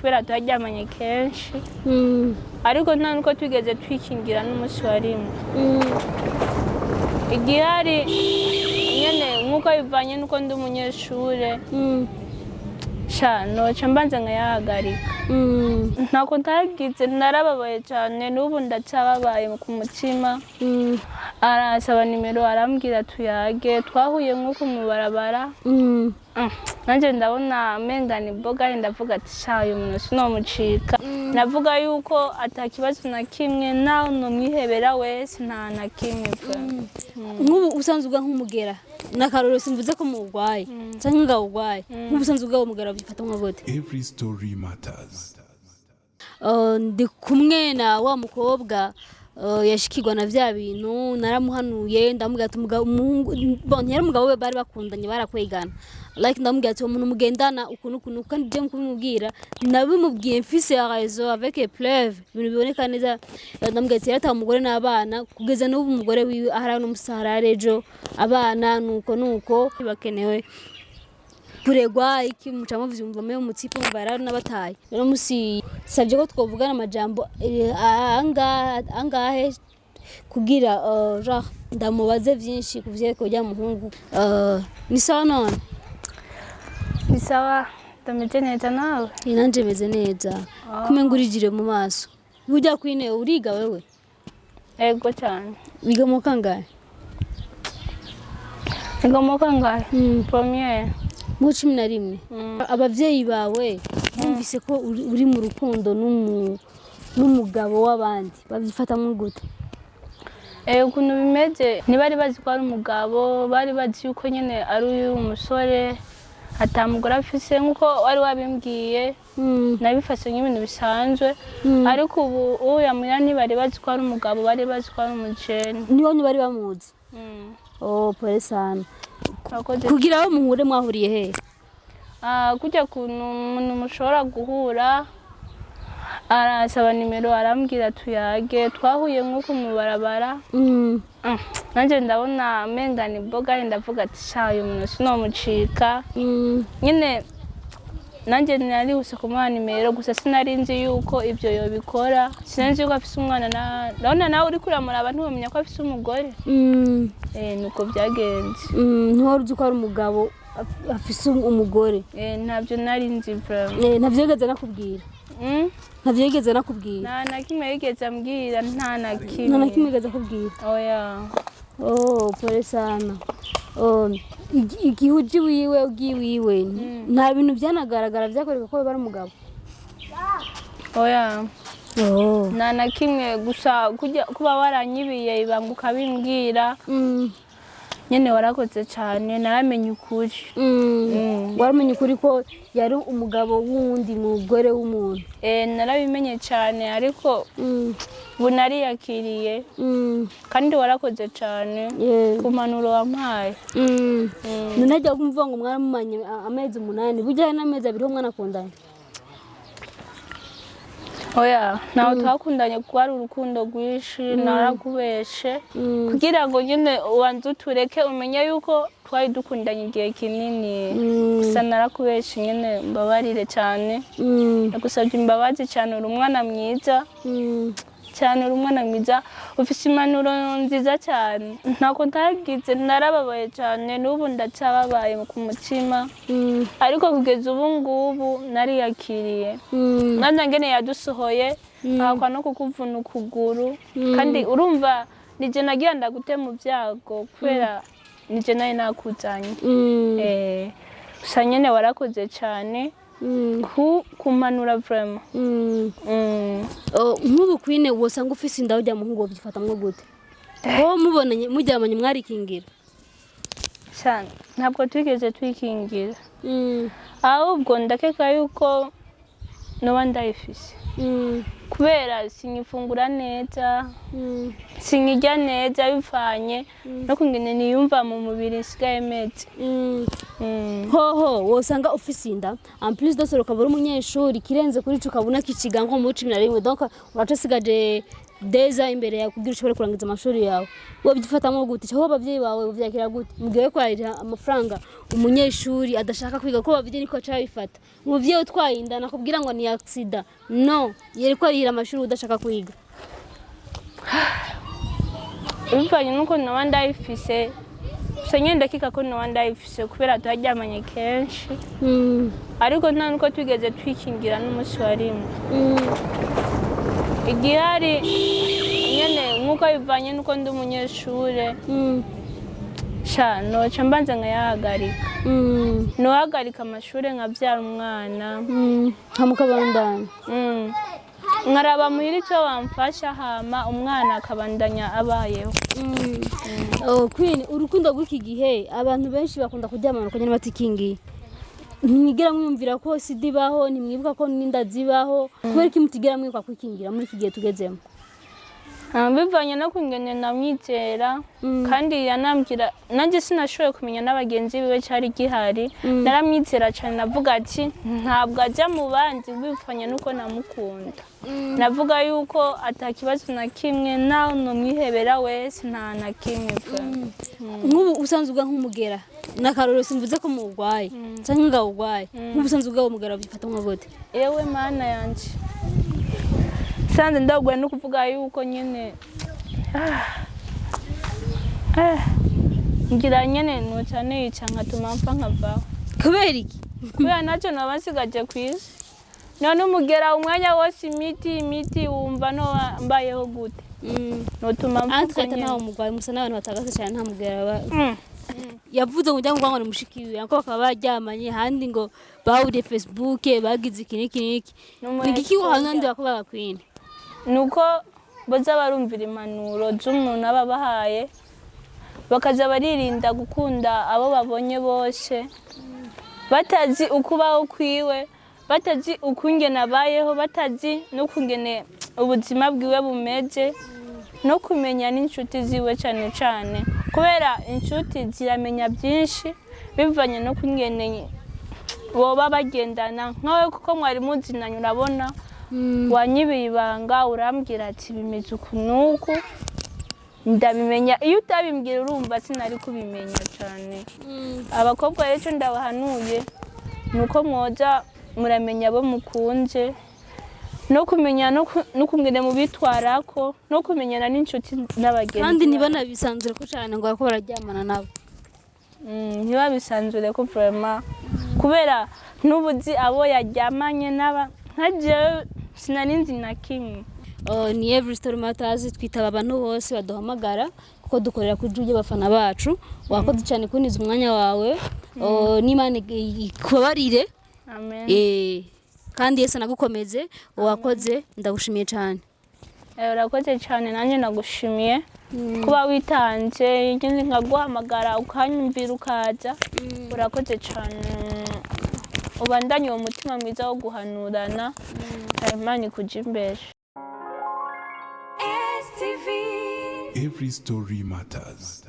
kubera twaryamanye kenshi, ariko nta nuko twigeze twikingira n'umunsi wa rimwe. Igihari nyene, nk'uko bivanye n'uko ndi umunyeshure, sha noca mbanza nkayahagarika. Ntako ntagize, narababaye cyane, n'ubu ndacyababaye ku mutima. Arasaba nimero, arambwira tuyage. Twahuye nk'uko mu barabara. Nanjye ndabona amenga ni boga, ndavuga ati: "Sha, uyu muntu sinomucika." Navuga yuko ata kibazo na kimwe, nawe nomwihebera wese, nta na kimwe pe. Nk'ubu usanzwe ubwa nk'umugera, n'akarorero, simvuze ko muwugwaye canke ngo awugwaye, nk'ubu usanzwe ubwa umugera byifata nka gute? Every story matters. Ndi kumwe na wa mukobwa yashikirwa na vya bintu. Naramuhanuye, ndamubwira ati umugabo, umuhungu, bon, ntiyari umugabo we, bari bakundanye, barakwegana, like ndamubwira ati uwo muntu mugendana ukuntu ukuntu, kandi je kubimubwira nabimubwiye mfise raison avec preuve, ibintu biboneka neza. Ndamubwira ati yarataye umugore n'abana, kugeza n'ubu umugore wiwe ahari n'umusahara ejo, abana nuko nuko bakenewe kuregwa iki, muca muvyumva mwe umutipe ngo yaranabataye. Rero musi savye ko twovugana amajambo angahe kugira genre ndamubaze vyinshi ku vyerekeye urya muhungu. Ni sawa none? Ni sawa, ndameze neza, nawe? Nanje meze neza. Kumenga urijire mu maso burya. Kwine, uriga wewe? Ego cyane. Wiga mu kangahe? Niga mu kangahe? Première. Mu 11. Abavyeyi bawe bumvise ko uri mu rukundo n'umugabo w'abandi, babyifatamwo gute? Ukuntu bimeze, ntibari bazi ko ari umugabo, bari bazi yuko nyine ari uyu musore atamugore afise, nk'uko wari wabimbwiye. Nabifashe nk'ibintu bisanzwe, ariko ubu uya muya ntibari bazi ko ari umugabo, bari bazi ko ari umujene. Niho ntibari bamuzi? Mm. Oh, pole sana. Murakoze. Kugira aho muhure, mwahuriye he? Ah, kujya kuntu umuntu mushobora guhura, arasaba nimero, arambwira tuyage. Twahuye nk'uko mu barabara. Nanjye ndabona amenga ni boga, ndavuga ati: "Sha, uyu muntu sinomucika." Nyine nanjye narihuse kumuha nimero, gusa sinari nzi yuko ibyo yobikora, sinari nzi yuko afise umwana. Ndabona nawe uriko uramuraba, ntiwamenya ko afise umugore. Nuko byagenze. Ntiwari uzi ko ari umugabo afise umugore? Ntabyo nari nzi vraiment. Ntavyo yigeze nakubwira? Ntavyo yigeze nakubwira? Nta na kimwe yigeze ambwira, nta na kimwe. Nta na kimwe yigeze akubwira? Oya. Oh, pole sana. Oh, igihe uje iwiwe, ugiye iwiwe, nta bintu byanagaragara byakwereka ko ari umugabo? Oya. Oh. Nta na kimwe, gusa kuba waranyibiye ibanga ukabimbwira, nyine warakoze cyane, naramenye ukuri. Waramenye ukuri ko yari umugabo w'uwundi mugore w'umuntu? Narabimenye cyane, ariko ubu nariyakiriye, kandi warakoze cyane ku mpanuro wampaye. None ajya kumva ngo mwaramumanye amezi 8, burya hari n'amezi 2 ho mwanakundanye? Oya, ntawe twakundanye, kuko ari urukundo rwinshi, narakubeshe kugira ngo nyine ubanze utureke umenye yuko twari dukundanye igihe kinini. Gusa narakubeshe nyine, mbabarire cyane. Ndagusabye imbabazi cyane. Uri umwana mwiza cyane, uri umwana mwiza, ufise impanuro nziza cyane. Ntako ntagize, narababaye cyane, n'ubu ndacyababaye ku mutima, ariko kugeza ubu ngubu nariyakiriye. Nanjye ngene yadusohoye ahakwa no kukuvuna ukuguru, kandi urumva nije nagira ndagute mu byago, kubera nije nari nakuzanye. Gusa nyene warakoze cyane kumpanura vraiment. Oh, nk'ubu Queen, wosanga ufise inda ujya muhungu, wovyifatamwo gute? Wowe mubonanye, muryamanye, mwarikingira? Cyane, ntabwo twigeze twikingira. Ahubwo ndakeka yuko noba ndayifise, kubera sinyifungura neza, sinkirya neza, bivanye no kungene niyumva mu mubiri nsigaye meze. Hoho wosanga ufise inda, en plus de ukaba uri umunyeshuri, kirenze kuri ico ukabona kiciga nko muri 11, donc uraca usigaje deza imbere yawe kugira ushobore kurangiza amashuri yawe. Wabyifatamo gute, cyangwa ababyeyi bawe bavyakira gute mu gihe bariko bararira amafaranga umunyeshuri adashaka kwiga? Ko ababyeyi niko baca babifata. Umuvyeyi utwaye inda nakubwira ngo ni accident, no yeriko arihira amashuri udashaka kwiga. Bivanye n'uko noba ndayifise, gusa nyine ndakeka ko noba ndayifise kubera twaryamanye kenshi, ariko nta nuko twigeze twikingira n'umunsi wa rimwe. Igihari nyene, nk'uko bivanye n'uko ndi umunyeshure, sha noca mbanza nkayahagarika, nohagarika amashure nkavyara umwana. Hamukabandanya. Nkaraba muhira icyo bamfasha, hama umwana akabandanya abayeho. Oh, Queen, urukundo rw'iki gihe, abantu benshi bakunda kuryamana ukanyene batikingiye. Ntimwigera mwiyumvira ko sida ibaho? Ntimwibuka ko n'inda zibaho? Kubera iki mutigera mwibuka kwikingira muri iki gihe tugezemo? Ah, bivanye no kungene namwizera, kandi yanambwira, nanjye sinashoboye kumenya n'abagenzi biwe cyari gihari. Naramwizera cyane, navuga ati ntabwo ajya mu bandi, bivanye n'uko namukunda. Navuga yuko atakibazo na kimwe, nawe nomwihebera wese, nta na kimwe pe. Nk'ubu usanzwe uga nk'umugera, n'akarorero, simvuze ko muwugwaye cyangwa ngo awugwaye, nk'ubu usanzwe uga umugera byifata nka gute? Ewe Mana yanje, sanze ndaguye no kuvuga yuko nyene ngira nyene noca niyica, nkatuma mpfa nkavaho. Kubera iki? Kubera nacyo noba nsigaje ku isi. None umugera umwanya wose, imiti, imiti, wumva noba mbayeho gute? Notuma mpfa uko Entre nyene. Ntawe umugwayi, musa n'abantu batagase cyane, nta mugera yavuze ngo njya ngo ni mushiki wiwe, ariko bakaba baryamanye ahandi, ngo bahuriye Facebook, bagize iki n'iki n'iki. N'umu Ni igiki ex. wahana ndi bakobwa Queen? Nuko boza barumvira impanuro z'umuntu aba abahaye, bakaza baririnda gukunda abo babonye bose, batazi ukubaho kwiwe, batazi ukungene abayeho, batazi n'ukungene ubuzima bwiwe bumeze, no kumenya n'inshuti ziwe cyane cyane, kubera inshuti ziramenya byinshi bivanye no kungene boba bagendana nkawe, kuko mwari muzinanye. Urabona wanyibiye ibanga, urambwira ati bimeze uku n'uku, ndabimenya. Iyo utabimbwira, urumva sinari kubimenya cyane. Abakobwa rero, icyo ndabahanuye ni uko mwoza muramenya abo mukunze, no kumenya no kungene mubitwarako, no kumenyana n'inshuti n'abagenzi Kandi babo. Ntibanabisanzure ko cyane ngo bariko bararyamana nabo. Ntibabisanzure ko vraiment, kubera n'ubuzi abo yaryamanye n'aba, nka jewe sinari nzi na kimwe. Oh, ni Every Story Matters, twitaba abantu bose baduhamagara kuko dukorera ku ijwi ry'abafana bacu. Wakoze cyane kuniza umwanya wawe. Oh, n'Imana ikubabarire. Amen. Kandi Yesu anagukomeze. Wakoze, ndagushimiye cyane. Urakoze cyane, nanjye nagushimiye kuba witanze ngeze nkaguhamagara ukanyumvira ukaza. Urakoze cyane, ubandanye uwo mutima mwiza wo guhanurana. Imana ikujya imbere. STV. Every story matters.